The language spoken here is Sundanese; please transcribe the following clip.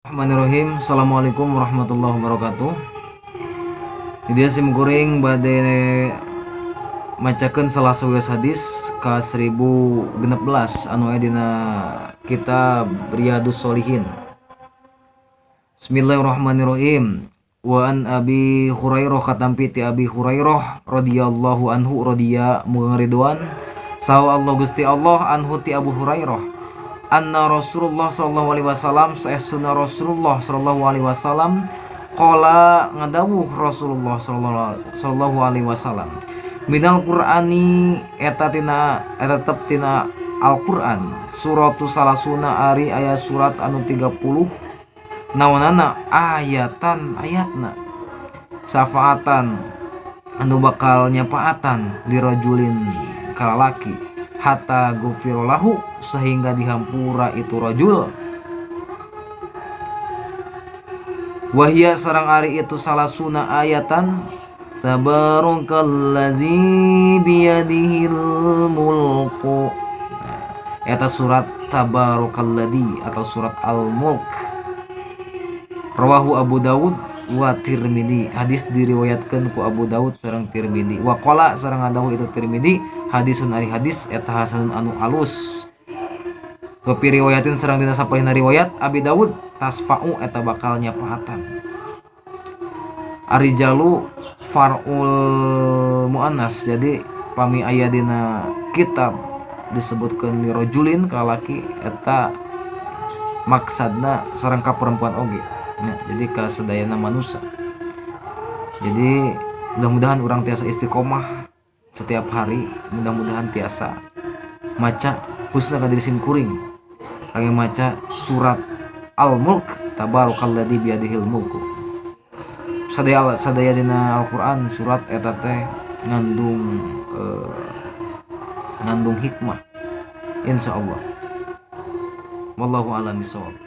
Bismillahirrahmanirrahim. Assalamualaikum warahmatullahi wabarakatuh. Di dieu sim kuring bade macakeun salah sawios hadis ka 1016 anu aya dina kitab Riyadhus Shalihin. Bismillahirrahmanirrahim. Wa an Abi Hurairah katampi ti Abi Hurairah radhiyallahu anhu radiya muga ngariduan saha Allah Gusti Allah anhu ti Abu Hurairah anna Rasulullah sallallahu alaihi wasallam saestuna Rasulullah sallallahu alaihi wasallam qala ngadawuh Rasulullah sallallahu alaihi wasallam minal Qur'ani eta tina eta tetep tina Al-Qur'an suratus salasuna ari aya surat anu 30 naonana ayatan ayatna syafaatan anu bakal nyapaatan lirajulin kalalaki hatta gufirallahu sehingga dihampura itu rajul wahia sareng ari itu salasuna ayatan tabarakallazi biyadihil mulku. Nah, eta surat tabarakalladzi atau surat Al-Mulk. Rawahu Abu Dawud wa Tirmidzi. Hadis diriwayatkeun ku Abu Dawud sareng Tirmidzi. Wa qala sareng ngadawuh itu Tirmidzi hadisun ari hadis eta hasanun anu alus. Kopi riwayatin sareng dina sapalihna riwayat Abi Dawud tasfa'u eta bakal nyapaatan. Arijalu far'ul muannas. Jadi pami aya dina kitab disebutkeun lirajulin ka lalaki eta maksadna sareng ka perempuan oge. Ya, jadi ka sadayana manusia. Jadi mudah-mudahan urang tiasa istiqomah setiap hari, mudah-mudahan tiasa maca khususnya ka diri sim kuring kangge maca surat Al-Mulk tabarakalladzi biyadihil mulku. Sadaya sadaya dina Al-Qur'an surat eta teh ngandung ngandung hikmah insyaallah. Wallahu a'lam bishawab.